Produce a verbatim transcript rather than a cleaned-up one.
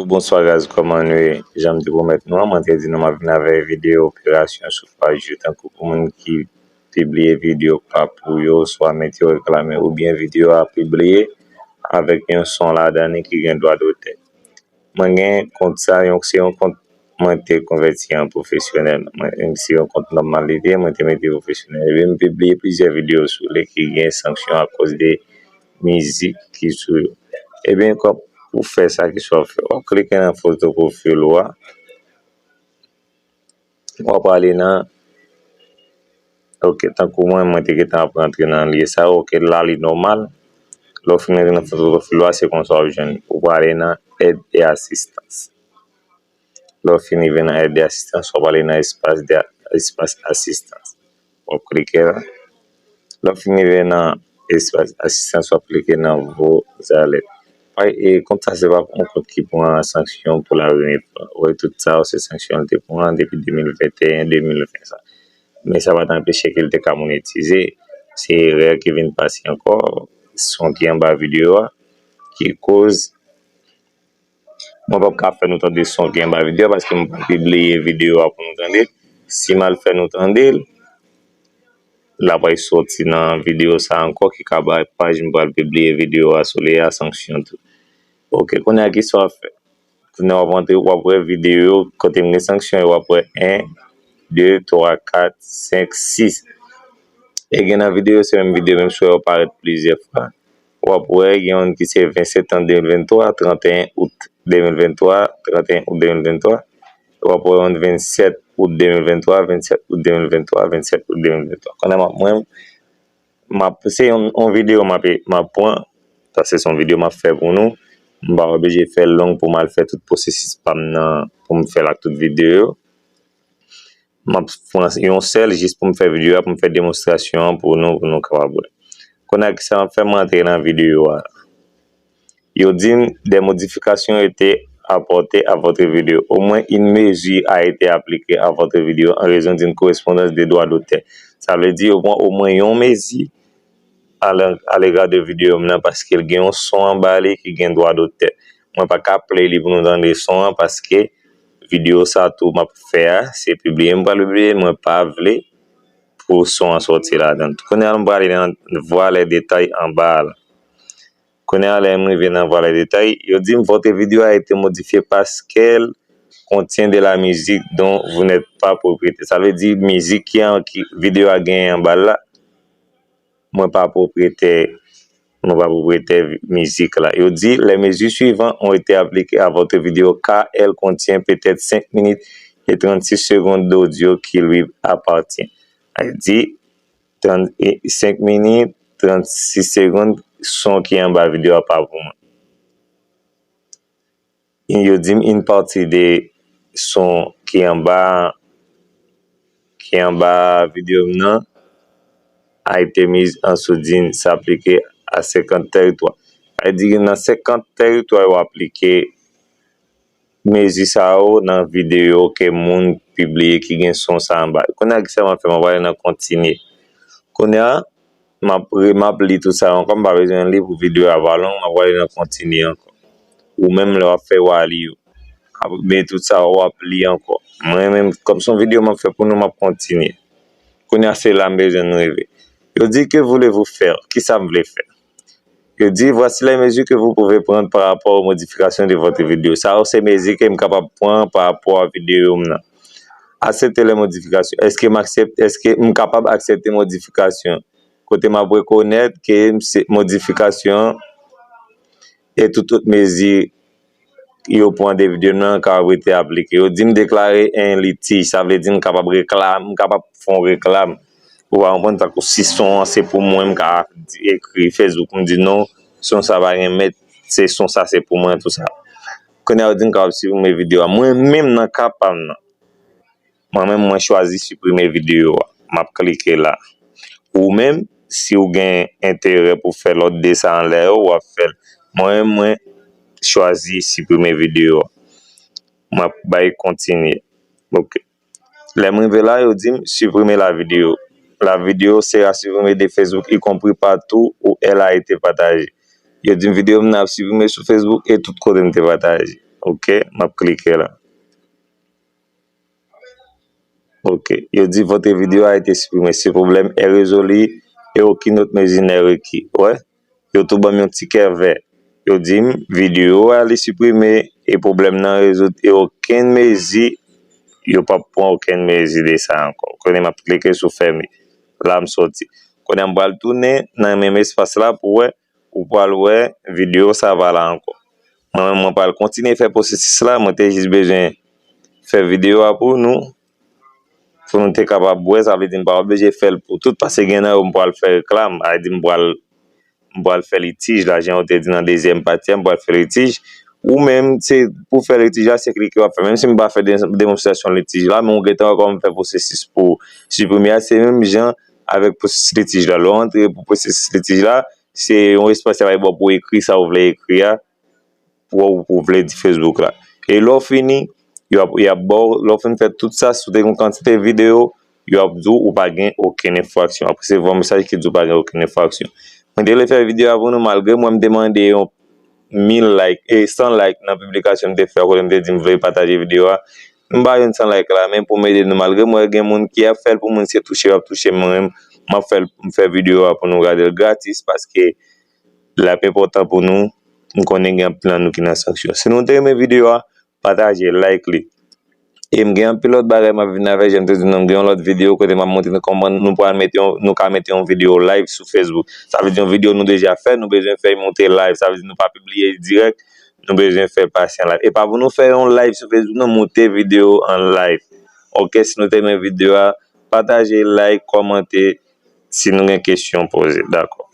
Bonswa guys, kòman nou ye? Jan m te pwomèt nou an, mwen te di nou m ap vin avèk videyo operasyon sou paj yo, tankou pou moun ki pibliye videyo k pa pou yo, swa mete yo reklame, oubyen videyo a pibliye avèk yon son ladan li ki gen dwa dotè. Mwen gen kont sa, yon, se yon kont mwen te konvèti an pwofesyonèl. Mwen, se yon kont nòmal li te ye, mwen te mete pwofesyonèl. Epi m pibliye plizyè videyo sou li ki gen sanksyon akoz de mizik ki sou yo. Ebyen, kòm pou fè sa, kisa w ap fè? W ap klike nan foto pwofil ou a. W ap ale nan, ok, tankou mwen, mwen te gentan ap rantre nan lye sa, ok, la li nòmal. Lè w fin rantre nan foto pwofil ou a, se konsa w ap jwenn. Ou prale nan èd e asistans. Lè w fin rive nan èd e asistans, w ap ale nan espas de, espas asistans. W ap klike la. Lè w fin rive nan espas asistans, w ap klike nan vos alertes. E kont sa, se pa yon kont ki pran sanksyon pou la premye fwa. Ou wè, tout sa yo, se sanksyon l te pran depi de mil venteyen, de mil ven sa. Men sa pa t anpeche ke l te ka monetize. Se erè ki vin pase ankò, son ki anba videyo a, ki koz mwen p ap ka fè nou tande son ki anba videyo a, paske mwen pa pibliye videyo a pou nou tande. Si m al fè nou tande l, l ap al soti nan videyo sa ankò, ki ka bay paj m pral pibliye videyo a sou li a sanksyon tou. Ok, kounye a, kisa w ap fè? Kounye a, w ap antre, w ap wè videyo kote m gen sanksyon yo, w ap wè en, de, twa, kat, senk, sis. E gen nan videyo, se menm videyo, menm si w wè yo parèt plizyè fwa. W ap wè gen youn ki se vennsèt an de mil venntwa, tranteyen out de mil venntwa, tranteyen out de mil venntwa. W ap wè youn vennsèt out de mil venntwa, vennsèt out de mil venntwa, vennsèt out de mil venntwa. Kounye a, m ap, mwen, m ap, se yon, yon videyo m ap, m ap pran, paske se yon videyo m ap fè pou nou. M pa oblije fè l long pou m al fè tout pwosesis pa m nan, pou m fè l ak tout videyo yo. M ap pran yon sèl jis pou m fè videyo a, pou m fè demonstrasyon an pou nou, pou nou kapab wè. Kounye a, kisa m ap fè? M rantre nan videyo a. Yo di m, des modifications ont été apportées à votre vidéo. Au moins une mesure a été appliquée à votre vidéo en raison d'une correspondance de droit d'auteur. Sa vle di, yo pran omwen yon mezi a lè-, a lega de videyo m nan, paske l gen yon son anba li ki gen dwa dotè. Mwen pa ka play li pou nou tande son an, paske videyo sa tou m ap fè a, se pibliye m pral pibliye, mwen pa vle pou son an sòti ladan l. Kounye a, m prale nan voir les détails anba a la. Kounye a, lè m rive nan voir les détails, yo di m, votre vidéo a été modifiée parce qu'elle contient de la musique dont vous n'êtes pas propriétaire. Sa vle di, mizik ki an, ki videyo a genyen anba l la, mwen pa pwopriyetè, mwen pa pwopriyetè mizik la. Yo di, les mesures suivantes ont été appliquées à votre vidéo car elle contient peut-être cinq minutes et trente-six secondes d'audio qui lui appartient. Sa vle di, trant, e, senk minit, trannsis segonn, son ki anba videyo a pa pou mwen. Yo di m, une partie de son ki anba, ki anba videyo m nan a été mise en sourdine, s'appliquer à cinquante territoires. Sa vle di nan senkant teritwa yo aplike mezi sa yo nan videyo ke moun pibliye ki gen son sa anba. Kounye a, kisa m ap fè? M ap ale nan kontinye. Kounye a, m ap re-, m ap li tout sa yo ankò, m pa bezwen li pou videyo a pa long, m ap ale nan kontinye ankò. Ou menm lè w ap fè, w a li yo. Ap, men tout sa yo, w ap li ankò. Mwen menm, kòm se yon videyo m ap fè pou nou, m ap kontinye. Kounye a, se la m bezwen nou rive. Yo di, que voulez-vous faire? Kisa m vle fè? Yo di, voici les mesures que vous pouvez prendre par rapport aux modifications de votre vidéo. Sa yo se mezi ke m kapab pran pa rapò a videyo m nan. Accepter les modifications. Èske m aksepte, èske m kapab aksepte modifikasyon? Kote m ap rekonèt ke m se modifikasyon e tout, tout mezi yo pran de videyo m nan kapab rete aplike. Yo di m deklare en litij, sa vle di m kapab reklam, m kapab fè yon reklam. Ou pa konprann, tankou si son an se pou mwen, m ka di, ekri Facebook, m di non, son sa pa gen mèt, se son sa se pou mwen, tou sa. Kounye a, yo di m kapab siprime videyo a. Mwen menm nan ka pa m nan, mwen menm, mwen chwazi siprime videyo a. M ap klike la. Ou menm, si w gen enterè pou fè lòt de sa anlè yo, w ap fè l. Mwen menm, mwen chwazi siprime videyo a. M ap bay kontinye. Ok. Lè m rive la, yo di m, supprimer la vidéo. La vidéo sera supprimée de Facebook, y compris partout où elle a été partagée. Yo di m videyo m nan ap siprime sou Facebook e tout kote m te pataje. Ok, m ap klike la. Ok, yo di votre vidéo a été supprimée. Ce problème est résolu et aucune autre mesure n'est requis. Wè, yo tou ban m yon ti kè vè. Yo di m videyo a li siprime e pwoblèm nan rezoud e okenn mezi, yo p ap pran okenn mezi de sa ankò. Kounye a m ap klike sou fèmen. La m soti. Kounye a m pral tounen nan menm espas la pou wè, ou pral wè videyo sa pa la ankò. Mwen menm mwen pral kontinye fè pwosesis la, mwen te jis bezwen fè videyo a pou nou, pou nou te kapab wè, sa vle di m pa oblije fè l pou tout, paske gen nan yo m pral fè reklam, sa vle di m pral, m pral fè litij la, jan yo te di nan dezyèm pati a, m pral fè litij. Ou menm, se pou fè litij la, se klike w ap fè. Menm si m pa fè de-, demonstrasyon litij la, men ou gentan wè kòman m fè pwosesis pou siprime a, se menm jan avèk pwosesis litij la. Lè w antre pou pwosesis litij la, se yon espas y ap ba w pou w ekri sa w vle ekri a, pou w, pou w vle di Facebook la. E lè w fini, y ap, y ap ba w, lè w fin fè tout sa, si w te gen yon kantite videyo, y ap di w ou pa gen okenn enfraksyon. W ap resevwa yon mesaj ki di w pa gen okenn enfraksyon. Mwen te vle fè videyo a pou nou, malgre mwen m te mande yon mil like, e san like nan piblikasyon m te fè a, kote m te di m vle pataje videyo a. M pa jwenn san like la, men pou m ede nou, malgre m wè gen moun ki ap fè l pou moun, se touche yo ap touche, mwen menm, m ap fè l, m fè videyo a pou nou gade l gratis, paske l ap enpòtan pou nou. M konnen gen anpil nan nou ki nan sanksyon. Si nou te renmen videyo a, pataje, like li. E m gen anpil lòt bagay m ap vin avè, jan m te di nou, m gen yon lòt videyo kote m ap montre nou kòman nou pral mete yon, nou ka mete yon videyo live sou Facebook. Sa vle di yon videyo nou deja fè, nou bezwen fè l monte live. Sa vle di nou pa pibliye dirèk, nou bezwen fè l pase an live. E pa pou nou fè yon live sou Facebook, non, monte videyo an live. Ok, si nou te renmen videyo a, pataje, like, kòmante, si nou gen kesyon, poze. Dakò.